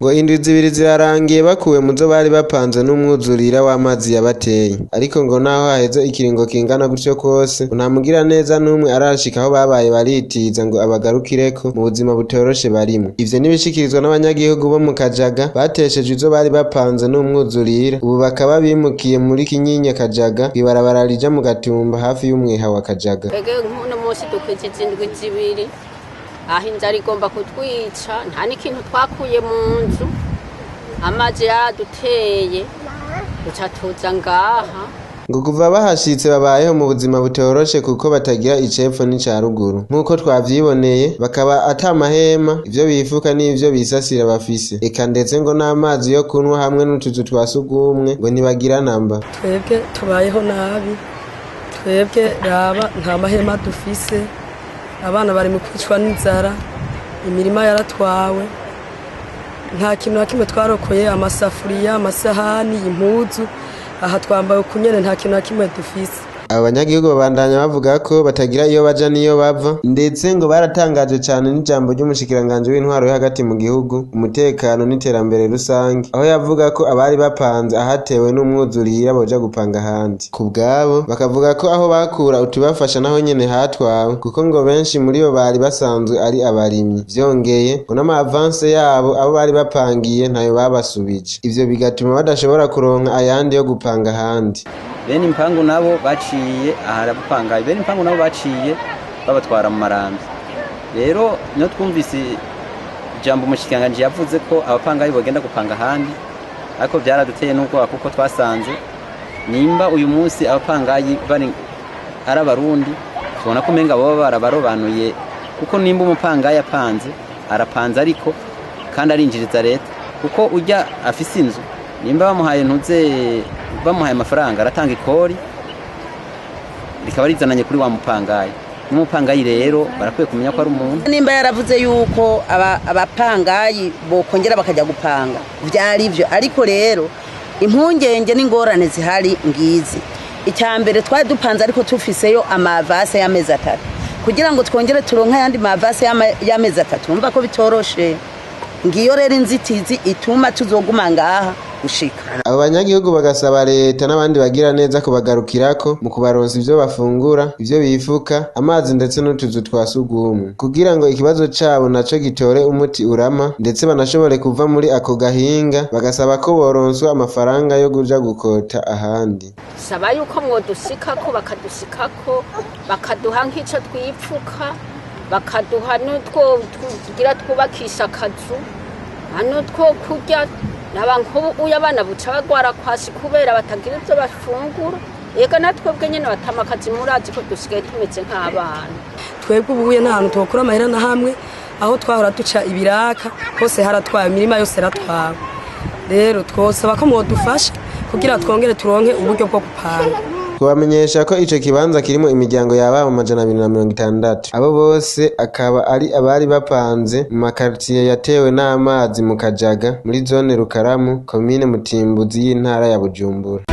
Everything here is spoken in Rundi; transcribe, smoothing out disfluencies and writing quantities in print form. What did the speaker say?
Ngo indwi zibiri zirarangiye bakuwe muzo bari bapanze n'umwuzurira w'amazi yabateye, ariko ngo naho haheze ikiringo kingana gutyo kose, ngo nta mugiraneza n'umwe arashika aho babaye baritiza ngo abagarukireko mu buzima butoroshe barimwo. Ivyo n'ibishikirizwa n'abanyagihugu bo mu Kajaga bateshejwe izo bari bapanze n'umwuzurira, ubu bakaba bimukiye muri Kinyinya Kajaga, kw'ibarabara rija mu Gatumba hafi y'umweha wa Kajaga. Twebwe nk'uno munsi dukwiza indwi zibiri aho inzara igomba kutwica, nta n'ikintu twakuye mu nzu, amazi yaraduteye duca tuza ngaha. Ngo kuva bahashitse babayeho mu buzima butoroshe kuko batagira icepfo n'ica ruguru, nk'uko twavyiboneye bakaba ata mahema, ivyo bifuka n'ivyo bisasira bafise, eka ndetse ngo n'amazi yo kunwa hamwe n'utuzu twa sugumwe ngo ntibagira namba. Twebwe tubayeho nabi, twebwe raba nta mahema dufise, abana bari mu kwicwa n'inzara, imirima yaratwawe, nta kintu na kimwe twarokoye, amasafuriya, amasahani, impuzu, aha twambaye ukunyene, nta kintu na kimwe dufise. Abo banyagihugu babandanya bavuga ko batagira iyo baja n'iyo bava, ndetse ngo baratangajwe cane n'ijambo ry'umushikiranganji w'intwaro yo hagati mu gihugu, umutekano n'iterambere rusange, aho yavuga ko abari bapanze ahatewe n'umwuzurira boja gupanga ahandi. Ku bwabo bakavuga ko aho bakura utubafasha naho nyene hatwawe, kuko ngo benshi muri bo bari basanzwe ari abarimyi. Vyongeye ngo n'ama avance yabo abo bari bapangiye ntayo babasubije, ivyo bigatuma badashobora kuronka ayandi yo gupanga ahandi. Bene impangu nabo baciye aharabupangaye, bene impangu nabo baciye babatwara mu marambi. Rero niyo twumvise ijambo umushikiranganji yavuze ko abapangayi bogenda gupanga ahandi, ariko byaraduteye n'ubwoba kuko twasanze nimba uyu munsi abapangayi bari ari abarundi, tubona ko umenga baba barabarobanuye, kuko nimba umupangayi apanze arapanze ariko kandi arinjiriza leta, kuko ujya afise inzu nimba bamuhaye ntuze bamuhaye amafaranga aratanga ikori rikaba rizananye kuri wa mupangayi. N'umupangayi rero barakwiye kumenya ko ari umuntu. Nimba yaravuze yuko abapangayi bokongera bakajya gupanga vyari byo, ariko rero impungenge n'ingorane zihari ngizi. Icya mbere twari dupanze ariko tufiseyo amavase y'amezi atatu, kugira ngo twongere turonke ayandi mavase y'amezi atatu, urumva ko bitoroshe. Ngiyo rero inzitizi ituma tuzoguma ngaha gushika. Abo banyagihugu bagasaba leta n'abandi bagira neza kubagarukirako mu kubaronsa ivyo bafungura, ivyo bifuka, amazi ndetse n'utuzu twa sugumwe, kugira ngo ikibazo cabo naco gitore umuti urama, ndetse banashobore kuva muri ako gahinga. Bagasaba ko boronswa amafaranga yo kuja gukota ahandi. Saba yuko mwodushikako, bakadushikako, bakaduha nk'ico twipfuka, bakaduha n'utwo tugira twubakisha akazu, n'utwo kurya. Naba nk'ubu uyu abana buca bagwara kwasi kubera batagira ivyo bafungura. Ega natwebwe nyene batamakazi murazi ko dusigaye tumeze nk'abana. Twebwe ubuye nta hantu twokura amahera na hamwe, aho twahora duca ibiraka hose haratwawe, imirima yose yaratwawe. Rero twosaba ko mwodufasha kugira twongere turonke uburyo bwo gupanga. Kubamenyesha ko ico kibanza kirimo imiryango yababa 260, abo bose akaba ari abari bapanze mu makartiye yatewe n'amazi mu Kajaga muri zone Rukaramu, komine Mutimbuzi y'intara ya Bujumbura.